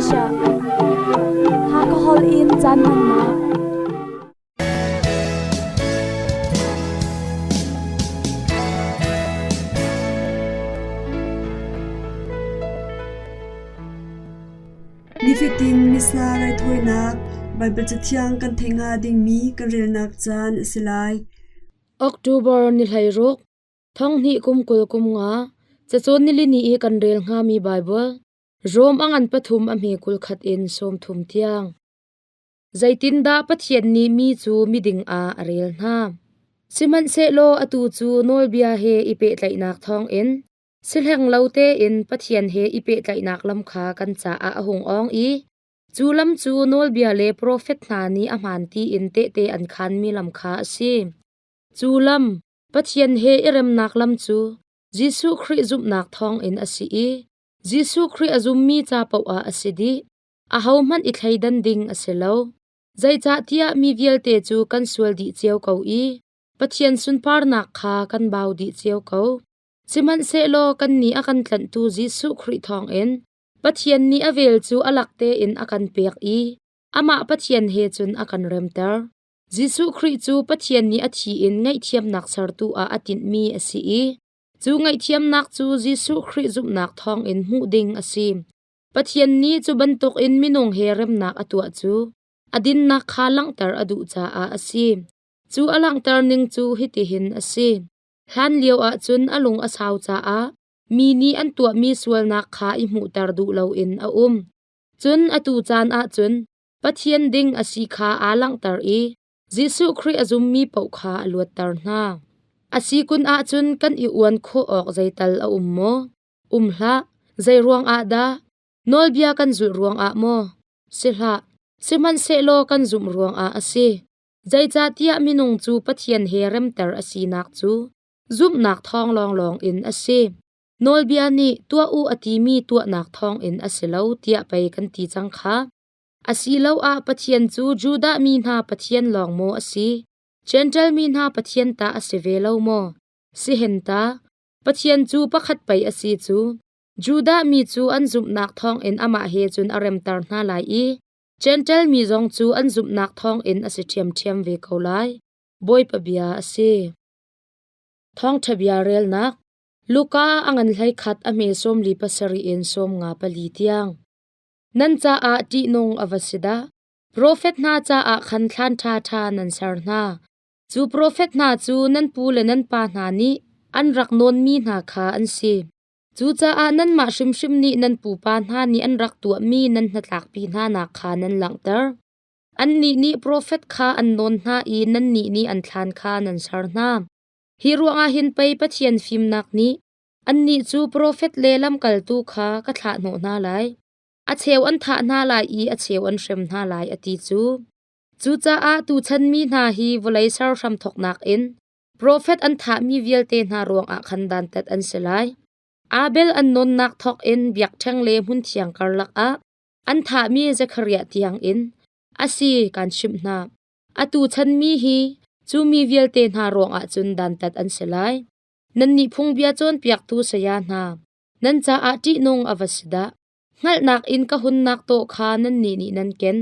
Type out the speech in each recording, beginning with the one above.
Malaysia. Hakha holh in caan hmannak. Nifatin Missa raithawinak Baibal Cathiang kan theih hnga dingmi kan relnak caan a si lai. October ni 16, thonghnih kum 20 kum nga, cacawn nilini i kan rel hngami Baibal, Rom a ngan pathum a hme 21 in 30 tiang. Zeitindah Pathian nih mi cu miding ah a rel hna? Sihmanhsehlaw atu cu nawlbia he i pehtlaihnak thawngin sihleng lo tein Pathian he i pehtlaihnak lam kha kan caah a hung awng i cu lam cu nawlbia le profet hna nih a hmaan tiin tehte an khaanmi lam kha a si. Cu lam, Pathian he i remnak lam cu Jesuh Khrih zumhnak thawngin a si i Jesuh Khrih a zummi ca paoh ah a si dih. Ahohmanh i thleidan ding a si lo. Zeicahtiah mi vialte cu kan sual dih cio ko i Pathian sunparnak kha kan bau dih cio ko. Sihmanhsehlaw kannih a kan tlanhtu Jesuh Khrih thawngin Pathian nih a vel cu a lak tein a kan pek i amah Pathian he cun a kan remter. Jesuh Khrih cu Pathian nih a thi in ngaihthiamnak sertu ah a tinhmi a si i cu ngaihthiamnak cu Jesuh Khrih zumhnak thawngin hmuh ding a si. Pathian nih cu bantukin minung he remnak a tuah cu a dinnak kha langhter a duh caah a si. Cu a langhter ning cu hitihin a si. Hlan lio ahcun a lung a sau caah mi nih an tuahmi sualnak kha i hmuhter duh loin a um. Cun atu caan ahcun Pathian ding a si kha aa langhter i Jesuh Khrih a zummi paoh kha a luatter hna. A si kun ahcun kan i uan khawh awk zeital a um maw? Um hlah! Zei ruangah dah? Nawlbia kan zulh ruangah maw? Si hlah! Sihmanhsehlaw kan zumh ruangah a si. Zeicahtiah minung cu Pathian he remter a sinak cu zumhnak thawng lawnglawng in a si. Nawlbia nih tuah u a timi tuahnak thawngin a si lo tiah pei kan ti cang kha. Asiloah Pathian cu Judah mi hna Pathian lawng maw a si? Jentail mi hna Pathian tah a si ve lo maw? Si hen ta! Pathian cu pakhat pei a si cu. Judah mi cu an zumhnak thawngin amah he cun a remter hna lai i Jentail mi zong cu an zumhnak thawngin a si ṭhiamṭhiam ve ko lai. Bawipa bia a si. Thawngṭha bia relnak Luka a ngan 11 a hme 47 in 54 tiang. Nan caah ṭihnung a va si dah! Profet hna caah khan thlan ṭhaṭha nan ser hna. Cu profet hna cu nan pu le nan pa hna nih an rak nawnmi hna kha an si. Cucaah nanmah hrimhrim nih nan pupa hna nih an rak tuahmi nan hnatlakpi hna nak kha nan langhter. Annih nih profet kha an nawn hna i nannih nih an thlan kha nan ser hna. Hi ruangah hin pei Pathian fimnak nih annih cu profet le lamkaltu kha ka thlahhnawh hna lai. A cheu an thah hna lai i a cheu an hrem hna lai, a ti cu. Cucaah tuchan mi hna hi vawlei ser hramthawknak in profet an thahmi vialte hna ruangah khan dantat an si lai. Abel an nawnnak thawkin biakṭheng le hmunthiang karlak ah an thahmi Zekhariah tiangin a si kan chimh hna. Atu chan mi hi cu mi vialte hna ruangah cun dantat an si lai. Nannih phungbia cawnpiaktu saya hna, nan caah ṭihnung a va si dah! Hngalhnak in ka hunnak tawh kha nannih nih nan ken.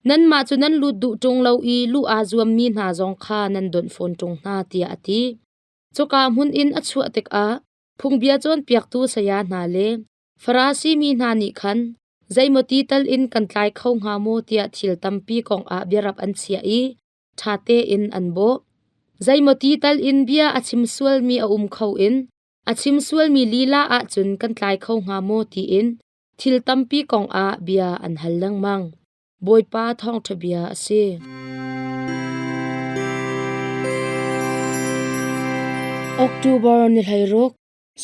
Nanmah cu nan lut duh ṭung lo i luh aa zuammi hna zong kha nan donh fawn ṭung hna, tiah a ti. Cuka hmun in a chuah tikah phungbia cawnpiaktu saya hna le Farasi mi hna nih khan zeimawti tal in kan tlai kho hnga maw tiah thil tampi kongah biarap an chiah i ṭha tein an bawh. Zeimawti tal in bia a chim sualmi a um kho in a chim sualmi lila ahcun kan tlai kho hnga maw tiin thil tampi kongah bia an hal lengmang. Bawipa thawngṭha bia a si. October ni 16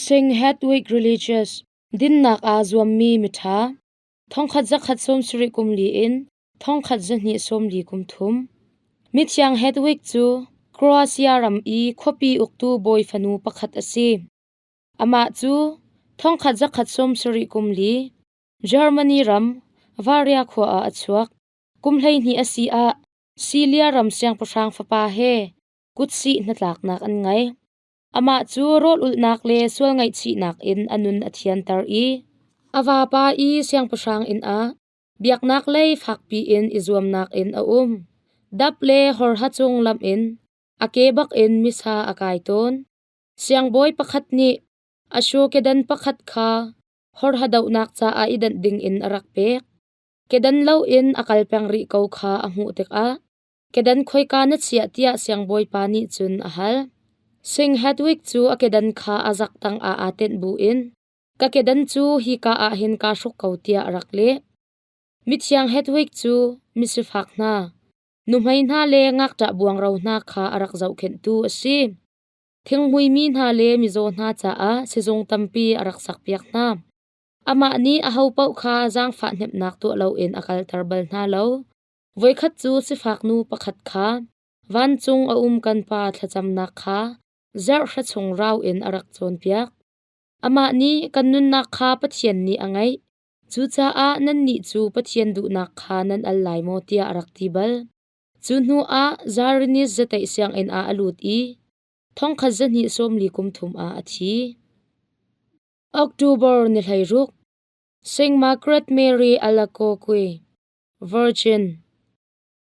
Sing Hedwig Religious dinnak aa zuammi miṭha 1170 kum li in 1223 kum thum. Mithiang Hedwig cu Croatia ram i khuapi uktu bawi fanu pakhat a si. Amah cu 1170 kum li Germany ram Varia khua ah a chuak. Kum 12 a si ah Silia ram siangpahrang fapa he kutsih hnatlaknak an ngei. Amah cu rawl ulhnak le sual ngaihchihnak in a nun a thianter i a vapa i siangpahrang inn ah. Biaknak lei fakpi in i zuamnak in a um. Dap le horha cung lamh in a ke bak in misa a kai tawn. Siangbawi pakhat nih a shu kedan pakhat kha horha dohnak caah i danh ding in a rak pek. Kedan loin a kal peng rih ko kha a hmuh tikah kedan khoika na chiah tiah siangbawipa nih cun a hal. Sing Hedwig cu a kedan kha a zak tangah aa tenh buin ka kedan cu hika ah hin kaa hruk ko tiah a rak leh. Mithiang Hedwig cu misifak hna, nuhmei hna le ngakṭah buangro hna kha a rak zohkhenhtu a si. Thinghmuimi hna le mizaw hna caah sizung tampi a rak sakpiak hna. Amah nih ahopaoh kha zaangfah hnemhnak tuah loin a kalter bal hna lo. Voikhat cu sifak nu pakhat kha vancung a um kan Pa thlacamnak kha zarhhra chung rau in a rak cawnpiak. Amah nih kan nunnak kha Pathian nih a ngeih. Cucaah nannih cu Pathian duhnak kha nan al lai maw tiah a rak ti bal. Cu hnuah Zarinis zateih sianginn ah a lut i thongkhat zahnih sawmli kum thum ah a thi. October ni 16, Saint Margaret Mary Alacoque, Virgin,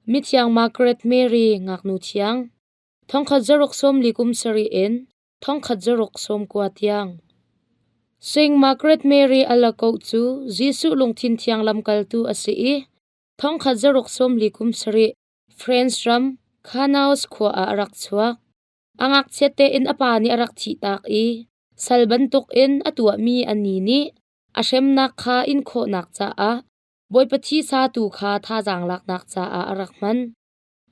Mithiang Margaret Mary ngaknu thiang, thongkhat zaruk sawmli kum sarih in thongkhat zaruk sawmkua tiang. Saint Margaret Mary Alacoque cu Jesuh lungthin thiang lamkaltu a si i thongkhat zaruk sawmli kum sarih France ram Canoas khua ah a rak chuak. A ngakchiat tein a pa nih a rak thihtak i sal bantukin a tuahmi a ni nih a hremnak kha in khawhnak caah Bawipa thisa tu kha thazaang laknak caah a rak hman.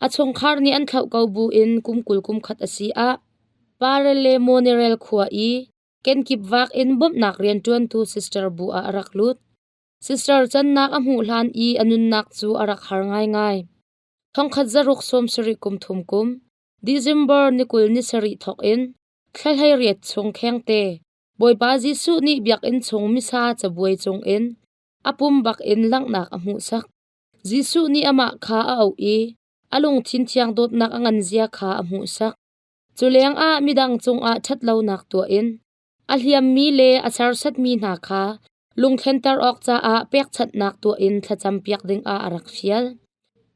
A chungkhar nih an thlauh ko buin kum 20 kum khat a si ah Parele Monerel khua i kenkip vak in bawmhnak rianṭuantu sister bu ah a rak lut. Sister cannak a hmuh hlan i a nunnak cu a rak har ngaingai. Thongkhat zaruk sawmsarih kum thum kum, December ni 20 ni sarih thawk in thla 18 chung khengte Bawipa Jesuh nih biakinn chung misa cabuai cungin a pum bak in langhnak a hmuhsak. Jesuh nih amah kha a auh i a lungthin thiang dawtnak a ngan zia kha a hmuhsak. Cu lengah midang cungah ṭhatlonak tuah in a hliammi le a serhsatmi hna kha lungthlenter awk caah pekchanhnak tuah in thlacampiak dingah a rak fial.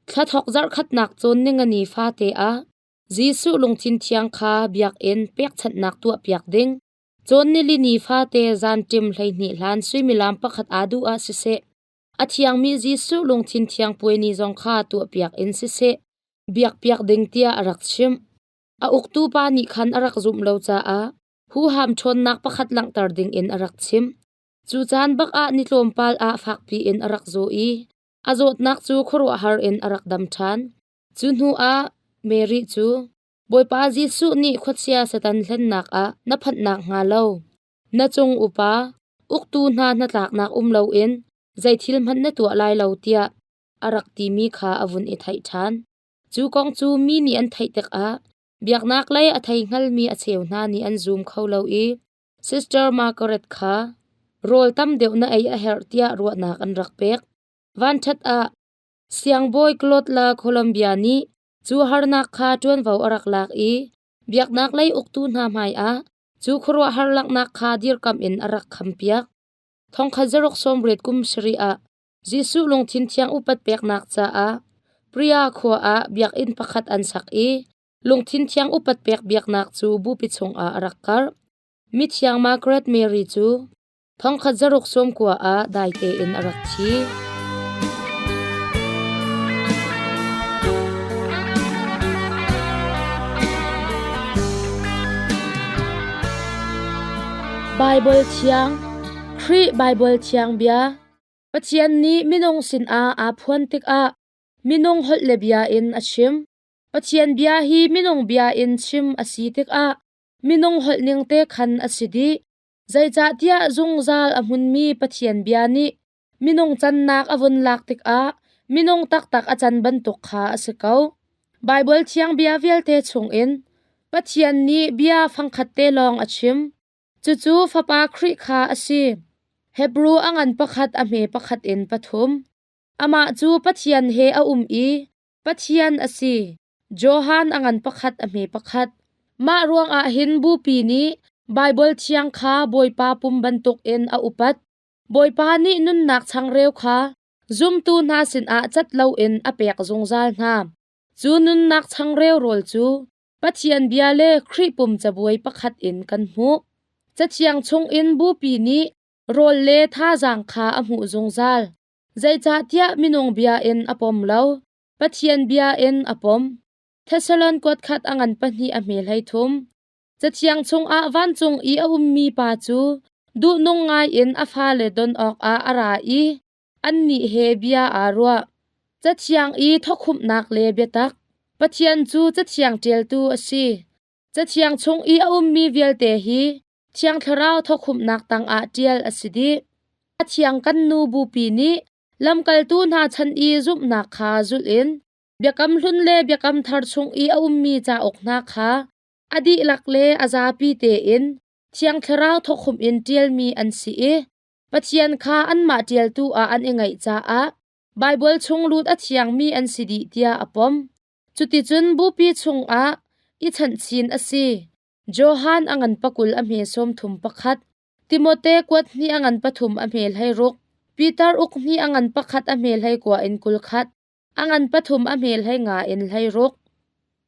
Thla thawk zarhkhatnak cawn ningani fate ah Jesuh lungthin thiang kha biakinn pekchanhnak tuahpiak ding. Cawn nilini fate zanṭim 12 hlan suimilam pakhat aa duh ah siseh, a thiangmi Jesuh lungthin thiang puai ni zong kha tuahpiak in siseh, biakpiak ding tiah a rak chimh. A uktu pa nih khan a rak zumh lo caah huham ṭhawnnak pakhat langhter dingin a rak chimh. Cu caan bak ah ni tlawmpal ah fakpi in a rak zaw i a zawtnak cu khuaruahhar in a rak dam ṭhan. Cu hnuah Mary cu Bawipa Jesuh nih khuachia Satan hlennak ah na phanhnak hnga lo, na cung upa, uktu hna hnatlaknak um loin zei thil hmanh na tuah lai lo tiah a rak timi kha a vun i theih ṭhan. Cu kong cu mi nih an theih tikah biaknak lei a thei hngalmi a cheu hna nih an zum kho lo i Sister Margaret kha rawl tam deuh na ei a herh tiah ruahnak an rak pek. Vanṭhat ah Siangbawi Claude La Columbia nih cu harnak kha ṭuanvo a rak lak i biaknak lei uktu hna hmaiah cu khuaruahhar langhnak kha dirkamh in a rak khampiak. Thongkhat zaruk sawmriat kum sarih ah Jesuh lungthin thiang upat peknak caah Priya khua ah biakinn pakhat an sak i lungthin thiang upat pek biaknak cu bupi chungah a rak karh. Mithiang Margaret Mary cu thongkhat zaruk sawmkua ah dai tein a rak thi. Baibal Thiang Khrih Baibal Thiang Bia Pathian nih minung sinah aa phuan tikah minung holh le bia in a chim. Pathian bia hi minung bia in chim a si tikah minung holh ning te khan a si dih. Zeicahtiah zungzal a hmunmi Pathian bia nih minung cannak a vun lak tikah minung taktak a can bantuk kha a si ko. Baibal thiang bia vialte chungin Pathian nih bia fangkhat te lawng a chim. Cucu Fapa Khrih kha a si. Hebru a ngan pakhat a hme pakhat in pathum. Amah cu Pathian he a um i Pathian a si. Johan a ngan pakhat a hme pakhat. Mah ruangah hin Bupi nih Baibal thiang kha Bawipa pum bantukin a upat. Bawipa nih nunnak changreu kha zumtu hna sinah cat loin a pek zungzal hna. Cu nunnak changreu rawl cu Pathian bia le Khrih pum cabuai pakhat in kan hmuh. Cathiang chungin Bupi nih rawl le thazaang kha a hmuh zungzal. Zeicahtiah minung bia in a pom lo, Pathian bia in a pom. Thessalon kuat khat a ngan pahnih a hme hlei thum. Cathiang chungah vancung i a ummi pa cu duhnung ngaiin a fale don awkah a ra i annih he bia aa ruah. Cathiang i thawkhumhnak le biatak. Pathian cu Cathiang ṭialtu a si. Cathiang chung i a ummi vialte hi Thiang Thlarau thawkhumhnak tangah ṭial a si dih. A thiang kan nu Bupi nih lamkaltu hna chan i zumhnak kha zulh in Biakam Hlun le Biakam Thar chung i a ummi cauk hna kha a dihlak le a zapi tein Thiang Thlarau thawkhumh in ṭialmi an si i Pathian kha anmah ṭialtu ah an i ngaih caah Baibal chung lut a thiangmi an si dih tiah a pom. Cuticun Bupi chungah i chanhchin a si. Johan a ngan pakul a hme sawm thum pakhat, Timote kuat hnih a ngan pathum a hme hlei ruk, Peter uk hnih a ngan pakhat a hme hlei kua in kul khat, a ngan pathum a hme hlei nga in hlei ruk.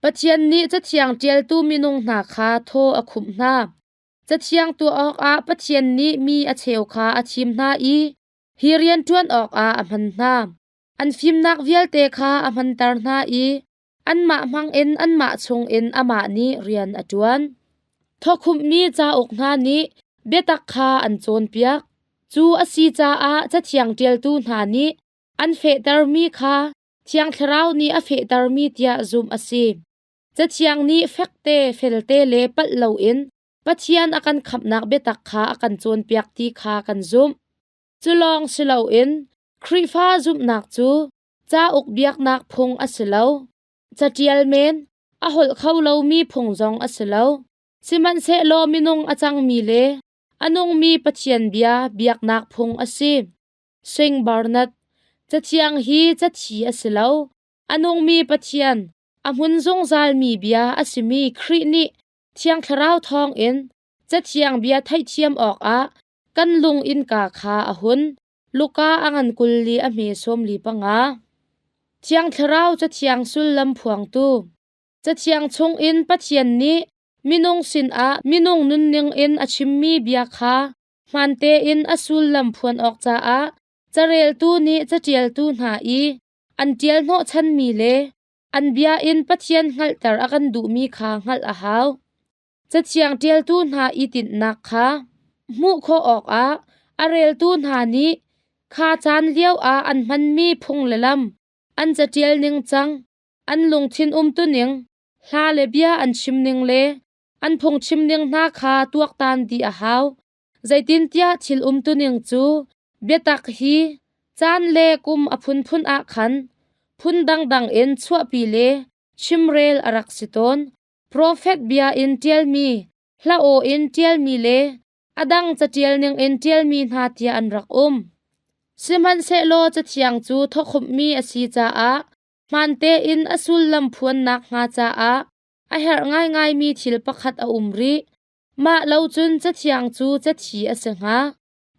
Pathian nih Cathiang ṭialtu minung hna kha thaw a khumh hna. Cathiang tuah awkah Pathian nih mi a cheu kha a thim hna i hi rian ṭuan awkah a hman hna. An fimnak vialte kha a hmanter hna i anmah hmangin anmah chungin amah nih rian a ṭuan. Thawkhumhmi cauk hna nih biatak kha an cawnpiak. Cu a si caah Cathiang ṭialtu hna nih an fehtermi kha Thiang Thlarau nih a fehtermi tiah zumh a si. Cathiang nih fekte, felte le palh loin Pathian a kan khamhnak biatak kha a kan cawnpiak ti kha kan zumh. Cu lawng si loin Khrihfa zumhnak cu cauk biaknak phung a si lo. Caṭial men, a holh kho lomi phung zong a si lo. Sihmanhsehlaw minung a cangmi le a nungmi Pathian bia biaknak phung a si. Sing Barnett, Cathiang hi cathi a si lo. A nungmi Pathian, a hmun zungzalmi bia a simi Khrih nih Thiang Thlarau thawngin Cathiang bia theihthiam awkah kan lung innka kha a hun. Luka a ngan kul li a hme sawm li panga. Thiang Thlarau Cathiang sullam phuangtu. Cathiang chungin Pathian nih minung sinah minung nunning in a chimmi bia kha hmaan tein a sullam phuan awk caah careltu nih caṭialtu hna i an ṭial hnawhchanmi le an bia in Pathian hngalhter a kan duhmi kha hngalh a hau. Cathiang ṭialtu hna i tinhnak kha hmuh khawh awkah a reltu hna nih kha caan lioah an hmanmi phung le lam, an caṭial ningcang, an lungthin umtuning, hla le bia an chimning le an phungchimning hna kha tuaktan dih a hau. Zeitintiah thil umtuning cu biatak hi caan le kum a phunphun ah khan phun dangdang in chuahpi le chimrel a rak si tawn. Profet bia in ṭialmi, hla aw in ṭialmi le a dang caṭial ningin ṭialmi hna tiah an rak um. Sihmanhsehlaw Cathiang cu thawkhumhmi a si caah hmaan tein a sullam phuannak hnga caah a herh ngaingaimi thil pakhat a um rih. Mah lo cun Cathiang cu cathi a si hnga.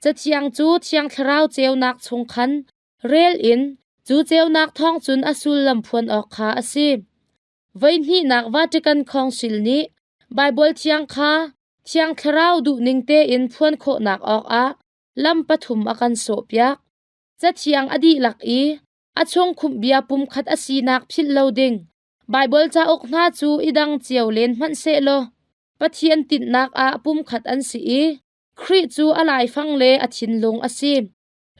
Cathiang cu Thiang Thlarau ceunak chung khan rel in cu ceunak thawng cun a sullam phuan awk kha a si. Voihnihnak Vatican Council nih Baibal Thiang kha Thiang Thlarau duhning tein phuan khawhnak awkah lam pathum a kan sawhpiak. Cathiang a dihlak i a chung khumhbia pumkhat a sinak philh lo ding. Baibal cauk hna cu i dang cio len hmanh sehlaw Pathian tinhnak ah pumkhat an si i Khrih cu a laifang le a thinlung a si.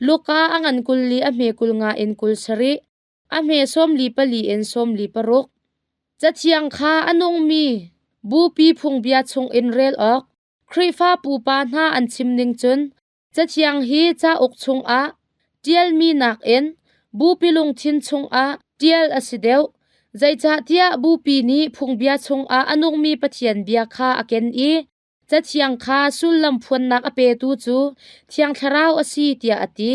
Luka a ngan kul li a hme kul nga in kul sarih, a hme sawm li pali in sawm li paruk. Cathiang kha a nungmi Bupi phungbia chungin rel awk Khrihfa pupa hna an chim ning cun Cathiang hi cauk chungah ṭialmi nakin Bupi lungthin chungah ṭial a si deuh. Zeicahtiah Bupi nih phungbia chungah a nungmi Pathian bia kha a ken i Cathiang kha sullam phuannak a petu cu Thiang Thlarau a si tiah a ti.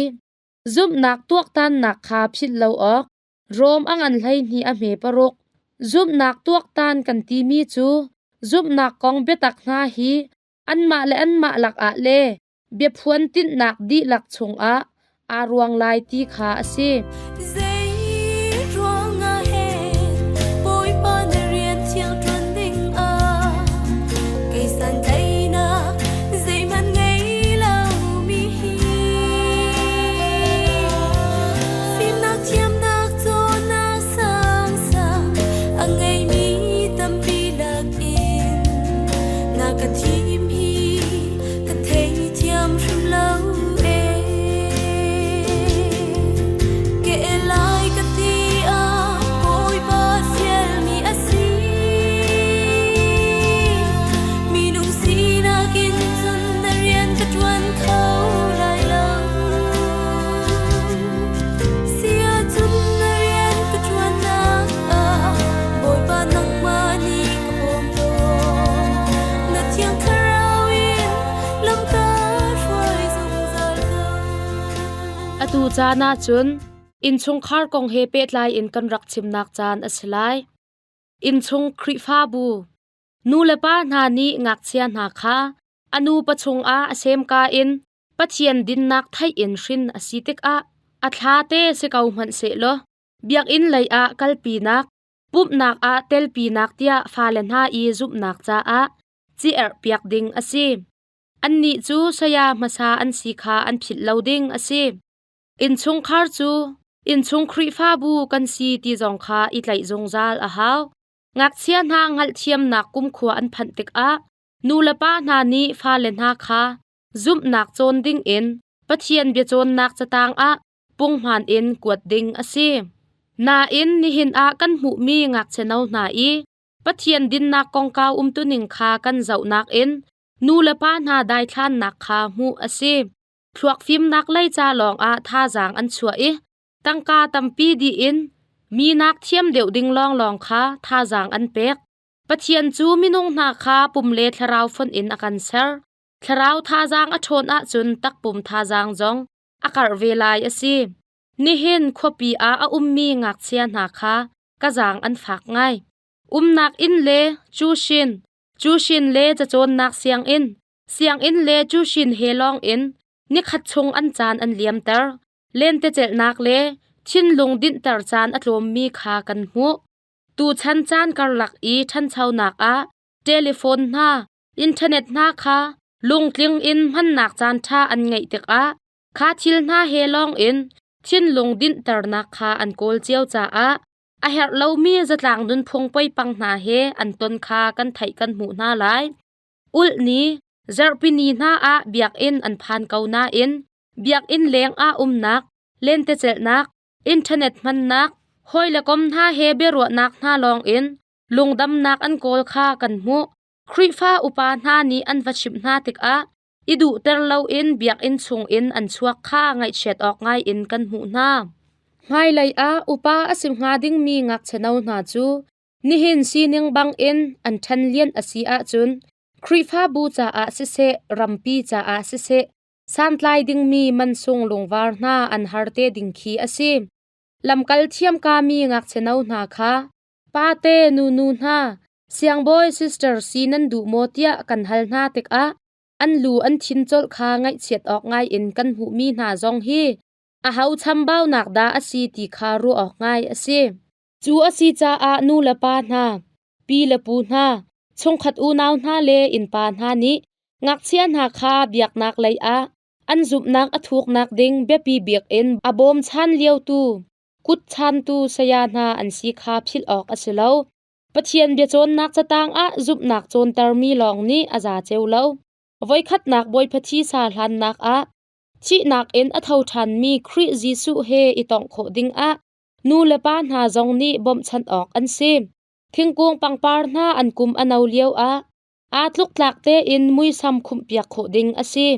Zumhnak tuaktannak kha philh lo awk Rom a ngan 12 a hme paruk. Zumhnak tuaktan kan timi cu zumhnak kong biatak hna hi anmah le anmah lakah le biaphuan tinhnak dihlak chungah aa ruang lai ti kha a si. Atu caan ah cun innchungkhar kong he pehtlai in kan rak chimnak caan a si lai. Innchung Khrihfabu Nu le pa hna nih ngakchia hna kha a nupa chungah a semka in Pathian dinnak theih in hrin a si tikah a thla te si ko hmanh sehlaw biakinn lei ah kalpinak, pumhnak ah telpinak tiah fale hna i zumhnak caah ci erhpiak ding a si. Annih cu saya hmasa an si kha an philh lo ding a si. Innchungkhar cu innchung Khrihfabu kan si ti zong kha i tlaih zungzal a hau. Ngakchia hna hngalhthiamnak kumkhua an phanh tikah nulepa hna nih fale hna kha zumhnak cawn dingin Pathian biacawnnak catang ah punghman in kuat ding a si. Nain nihin ah kan hmuhmi ngakchia no hna i Pathian dinnak kongkau umtuning kha kan zohnak in nu le pa hna daithlannak kha hmuh a si. Thluak fimnak lei ca lawngah thazaang an chuah i tangka tampi dih in minak thiam deuh ding lawnglawng kha thazaang an pek. Pathian cu minung hna kha pum le thlarau fonh in a kan ser. Thlarau thazaang a ṭhawn ahcun takpum thazaang zong a karh ve lai a si. Nihin khuapi ah a ummi ngakchia hna kha ka zaang an fak ngai. Umnak inn le cusin, cusin le cacawnnak sianginn, sianginn le cusin he lawng in nikhat chung an caan an liamter. Lentecelhnak le thinlung dinhter caan a tlawmmi kha kan hmuh. Tuchan caan karlak i ṭhanchonak ah telephone hna, internet hna kha lungtling in hmannak caanṭha an ngeih tikah kha thil hna he lawng in thinlung dinhternak kha an kawl cio caah a herh lomi zatlang nunphung poipang hna he an ton kha kan theih kan hmuh hna lai. Ulh ni, zarhpini hna ah biakinn an phan ko nain biakinn leng ah umnak, lentecelhnak, internet hmannak, hawi le kom hna he biaruahnak hna lawng in lungdamnak an kawl kha kan hmuh. Khrihfa upa hna nih an va chimh hna tikah i duhter loin biakinn chungin an chuak kha ngaihchiat awk ngaiin kan hmuh hna. Hmailei ah upa a si hnga dingmi ngakchia no hna cu nihin sining bangin an ṭhen lian a si ahcun Khrihfabu caah siseh, rampi caah siseh, santlai dingmi mansung lungvar hna an har te ding khi a si. Lamkal thiamkami ngakchia no hna kha pate nunu hna siangbawi sister si nan duh maw tiah kan hal hna tikah an lu an thin colh kha ngaihchiat awk ngai in kan hmuhmi hna zong hi aho chambaunak dah a si ti kha ruah awk ngai a si. Cu a si caah nu le pa hna, pi le pu hna, chungkhat unau hna le innpa hna nih ngakchia hna kha biaknak lei ah an zumhnak a thuknak ding biapi bik in a bawmchan liotu, kut chantu saya hna an si kha philh awk a si lo. Pathian biacawnnak catang ah zumhnak cawntermi lawng nih a za ceu lo. Voikhatnak Bawipa thisa hlannak ah thihnak in a tho ṭhanmi Khrih Jesuh he i tongh khawh dingah nu le pa hna zong nih bawmhchanh awk an si. Thingkung pangpar hna an kum a no lio ah aa tluktlak tein muisam khumhpiak khawh ding a si.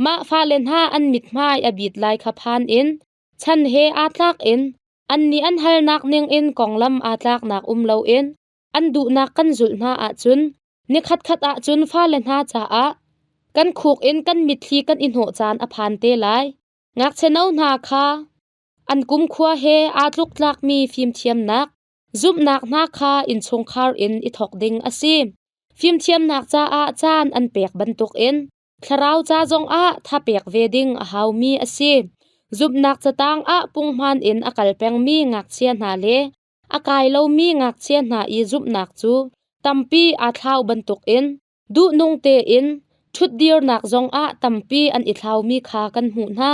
Mah fale hna an mithmai a bit lai kha phan in chan he aa tlak in annih an halnak ningin konglam aa tlaknak um loin an duhnak kan zulh hna ahcun nikhatkhat ahcun fale hna caah kan khuk in kan mitthli kan i hnawh caan a phan te lai. Ngakchia no hna kha an kumkhua he aa tluktlakmi fimthiamnak, zumhnak hna kha innchungkhar in i thawk ding a si. Fimthiamnak caah caan an pek bantukin thlarau ca zongah thapek ve ding a haumi a si. Zumhnak catang ah punghman in a kal pengmi ngakchia hna le a kai lomi ngakchia hna i zumhnak cu tampi aa thlau bantukin duhnung tein ṭhutdirnak zongah tampi an i thlaumi kha kan hmuh hna.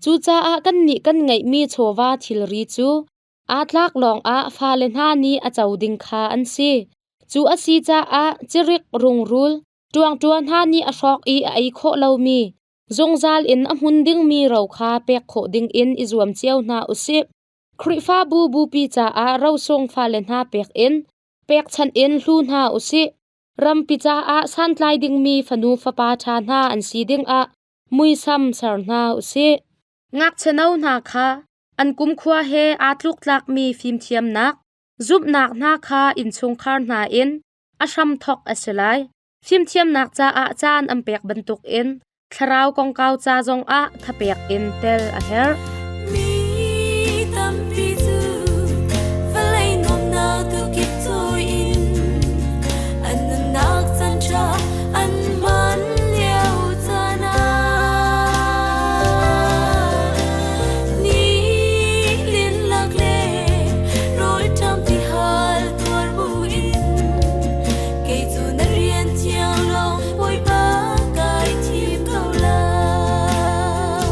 Cucaah kannih kan ngeihmi chawva thilri cu aa tlak lawngah fale hna nih a co ding kha an si. Cu a si caah cirik rungrul ṭuangṭuan hna nih a hrawk i a ei khawh lomi zungzal in a hmun dingmi ro kha pek khawh dingin i zuam cio hna usih. Khrihfabu bupi caah rosung fale hna pek in pekchanh in hlu hna usih. Rampi caah santlai dingmi fanu fapa ṭha hna an si dingah muisam ser hna usih. Ngakchia no hna kha an kumkhua he aa tluktlakmi fimthiamnak, zumhnak hna kha innchungkhar hna in a hramthawk a si lai. Fimthiamnak caah caan an pek bantukin thlarau kongkau ca zongah thapek in tel a herh. Mi tampi cu vawlei nuamhnak tukip cawi in an nunnak caan ṭha an hman lio caan ah ni lin lak le rawlṭam tihal tuar buin kei cu na rian thiang lawng Bawipa kai thim ko lai.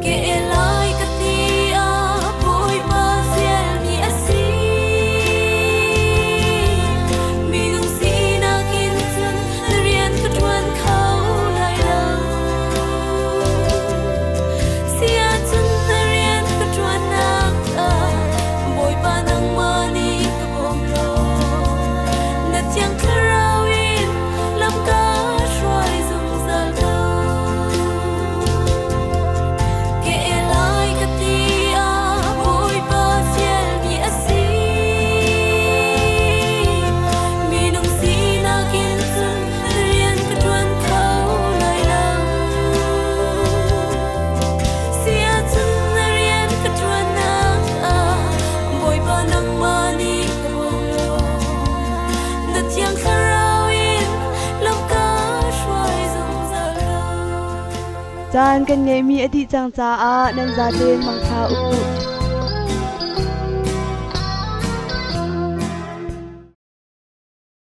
Ke lai ka ti ah Bawipa fialmi a si. Minung sinak in cun na rian ka ṭuan kho lai lo. Si ahcun na rian ka ṭuannak ah Bawipa nangmah nih ka bawm law na thiang thlarau in lam ka hruai zungzal ko. Ke lai ka ti ah Bawipa fialmi a si. Minung sinak in cun na rian ka ṭuan kho lai lo. Si ahcun na rian ka ṭuannak ah Bawipa nangmah nih ka bawm law na thiang thlarau in lam ka hruai zungzal ko. Caan kan ngeihmi a dih cang caah nan zaten mangṭha u.